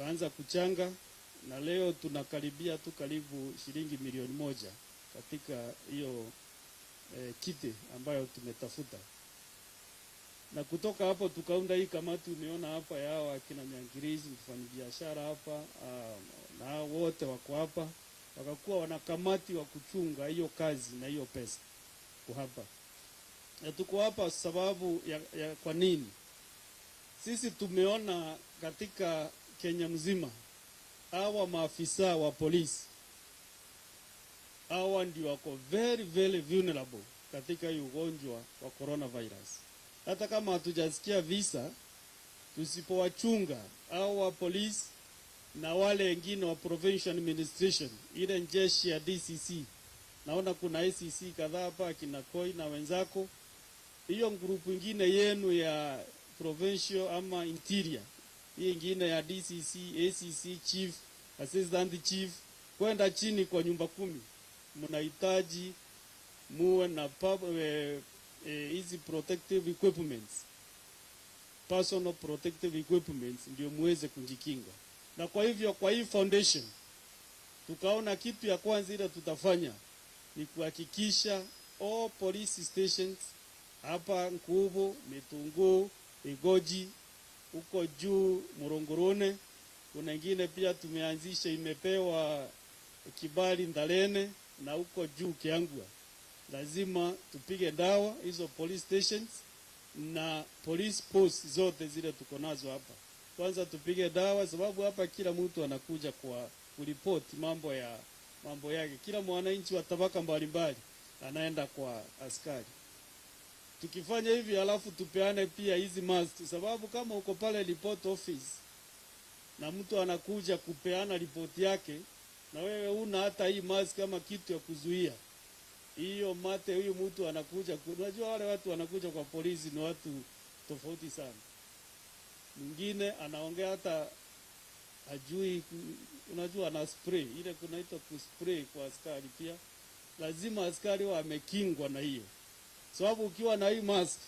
Tukaanza kuchanga na leo tunakaribia tu karibu shilingi 1 milioni katika hiyo kitty ambayo tumetafuta. Na kutoka hapo tukaunda hii kamati umeona hapa ya hawa akina Nyangirizi, mfanyabiashara hapa na hao wote wako hapa, wakakuwa wana kamati wa kuchunga hiyo kazi na hiyo pesa kwa hapa. Na tuko hapa sababu ya kwa nini sisi tumeona katika Kenya mzima hawa maafisa wa polisi hawa ndio wako very very vulnerable katika hii ugonjwa wa coronavirus. Hata kama hatujasikia visa, tusipowachunga hawa polisi na wale wengine wa provincial administration, ile jeshi ya DCC, naona kuna ACC kadhaa hapa akina Koi na wenzako, hiyo group ingine yenu ya provincial ama interior, hii ingine ya DCC, ACC, chief, assistant chief, kwenda chini kwa nyumba kumi, mnahitaji muwe na hizi protective equipments, personal protective equipments, ndio muweze kujikinga. Na kwa hivyo kwa hii foundation tukaona kitu ya kwanza ile tutafanya ni kuhakikisha all police stations hapa Nkubu, Mitunguu, Igoji, huko juu Murungurune, kuna ingine pia tumeanzisha imepewa kibali Ndalene na huko juu Kiangwa. Lazima tupige dawa hizo police stations na police post zote zile tuko nazo hapa. Kwanza tupige dawa, sababu hapa kila mtu anakuja kwa kuripoti mambo yake. Kila mwananchi wa tabaka mbalimbali anaenda kwa askari. Tukifanya hivi alafu tupeane pia hizi mask, sababu kama uko pale report office na mtu anakuja kupeana ripoti yake na wewe una hata hii mask kama kitu ya kuzuia hiyo mate, huyu mtu anakuja, unajua wale watu wanakuja kwa polisi ni watu tofauti sana. Mwingine anaongea hata ajui, unajua ana spray ile kunaitwa kuspray kwa askari pia. Lazima askari wamekingwa na hiyo, sababu ukiwa na hii mask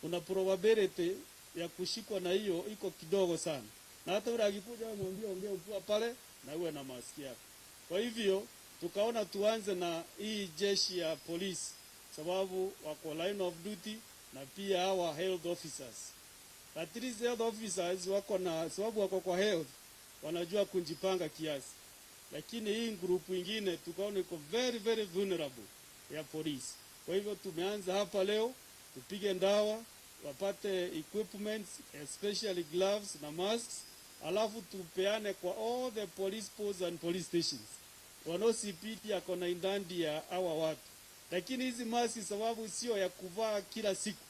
una probability ya kushikwa na hiyo iko kidogo sana, na hata yule akikuja mwambie ongea ukiwa pale na uwe na mask yako. Kwa hivyo tukaona tuanze na hii jeshi ya polisi, sababu wako line of duty na pia hawa health officers. At least health officers wako na sababu wako kwa health, wanajua kujipanga kiasi, lakini hii group ingine tukaona iko very very vulnerable ya polisi. Kwa hivyo tumeanza hapa leo, tupige ndawa wapate equipments, especially gloves na masks, alafu tupeane kwa all the police posts and police stations. WanaOCPD ako na idadi ya hawa watu, lakini hizi maski sababu sio ya kuvaa kila siku,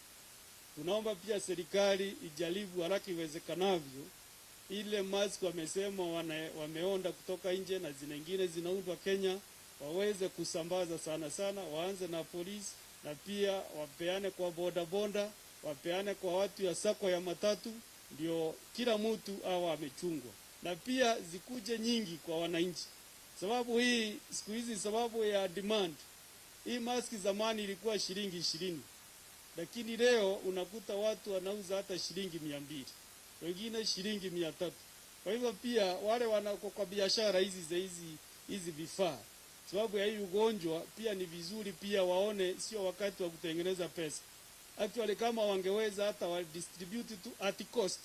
tunaomba pia serikali ijaribu haraka iwezekanavyo ile mask wamesema wameorder kutoka nje na zingine zinaundwa Kenya, waweze kusambaza sana sana, waanze na polisi na pia wapeane kwa bodaboda, wapeane kwa watu ya SACCO ya matatu, ndio kila mtu awa amechungwa, na pia zikuje nyingi kwa wananchi, sababu hii siku hizi, sababu ya demand hii maski zamani ilikuwa shilingi 20, lakini leo unakuta watu wanauza hata shilingi 200, wengine shilingi 300. Kwa hivyo pia wale wanako kwa biashara hizi za hizi vifaa, sababu ya hii ugonjwa, pia ni vizuri pia waone sio wakati wa kutengeneza pesa. Actually kama wangeweza hata wa distribute tu at cost,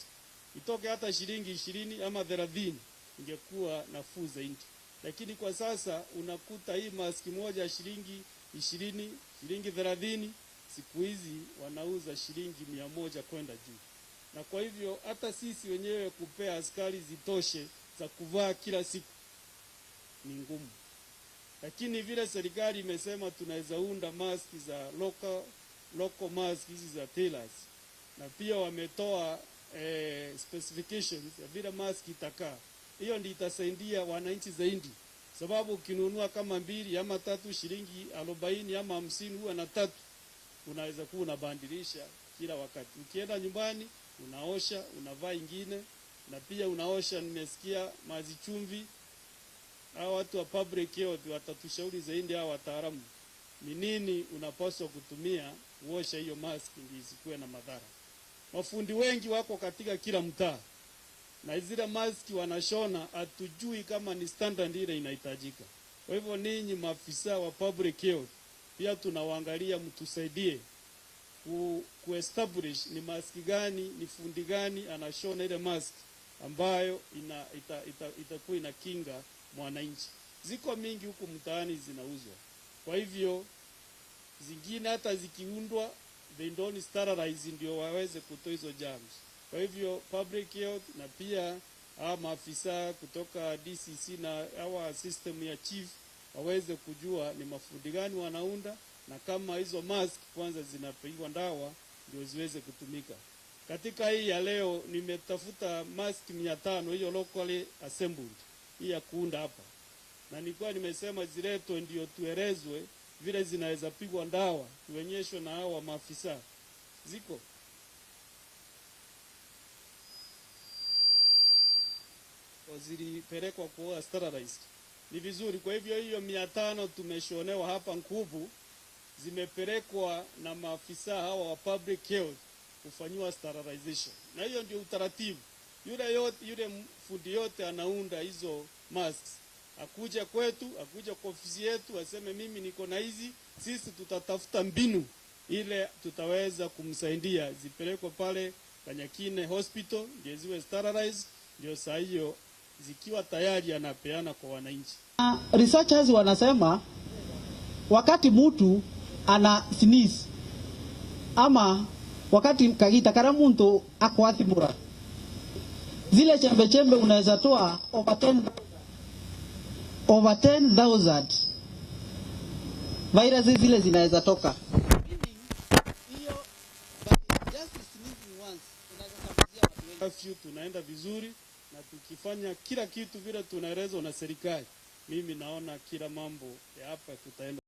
itoke hata shilingi 20 ama 30, ingekuwa nafuu zaidi. Lakini kwa sasa unakuta hii maski moja shilingi 20, shilingi 30, siku hizi wanauza shilingi 100 kwenda juu. Na kwa hivyo hata sisi wenyewe kupea askari zitoshe za kuvaa kila siku ni ngumu, lakini vile serikali imesema tunaweza unda maski za local mask hizi za tailors, na pia wametoa specifications ya vile mask itakaa. Hiyo ndio itasaidia wananchi zaidi, sababu ukinunua kama mbili ama tatu shilingi 40 ama 50, huwa na tatu unaweza kuwa unabadilisha kila wakati. Ukienda nyumbani unaosha, unavaa ingine, na pia unaosha, nimesikia maji chumvi. Hao watu wa public health watatushauri zaidi, hao wataalamu, ni nini unapaswa kutumia kuosha hiyo mask ndio isikuwe na madhara. Mafundi wengi wako katika kila mtaa. na zile maski wanashona hatujui kama ni standard ile inahitajika. Kwa hivyo ninyi maafisa wa public health pia tunawaangalia, mtusaidie ku establish ni maski gani, ni fundi gani anashona ile mask ambayo itakuwa inakinga mwananchi. Ziko mingi huku mtaani zinauzwa, kwa hivyo zingine hata zikiundwa they don't sterilize ndio waweze kutoa hizo germs. Kwa hivyo public health na pia hawa maafisa kutoka DCC na hawa system ya chief waweze kujua ni mafundi gani wanaunda na kama hizo mask kwanza zinapigwa dawa ndio ziweze kutumika. Katika hii ya leo nimetafuta mask 500, hiyo locally assembled, hii ya kuunda hapa, na nilikuwa nimesema ziletwe ndio tuelezwe vile zinaweza pigwa dawa, tuonyeshwe na hawa maafisa. Ziko zilipelekwa kwa sterilized, ni vizuri. Kwa hivyo hiyo 500 tumeshonewa hapa Nkubu zimepelekwa na maafisa hawa wa public health kufanyiwa sterilization, na hiyo ndio utaratibu. Yule fundi yote anaunda hizo masks akuja kwetu, akuja kwa ofisi yetu, aseme mimi niko na hizi, sisi tutatafuta mbinu ile tutaweza kumsaidia zipelekwe pale Kanyakine Hospital ndio ziwe sterilized, ndio saa hiyo zikiwa tayari anapeana kwa wananchi. Researchers wanasema wakati mtu ana sneeze ama wakati kagita kara muntu akwathimura, zile chembe chembe unaweza toa over 10,000 viruses zile zinaweza toka. Hiyo just sneezing once unaweza sambazia watu wengi. Curfew tunaenda vizuri na tukifanya kila kitu vile tunaelezwa na serikali, mimi naona kila mambo ya hapa tutaenda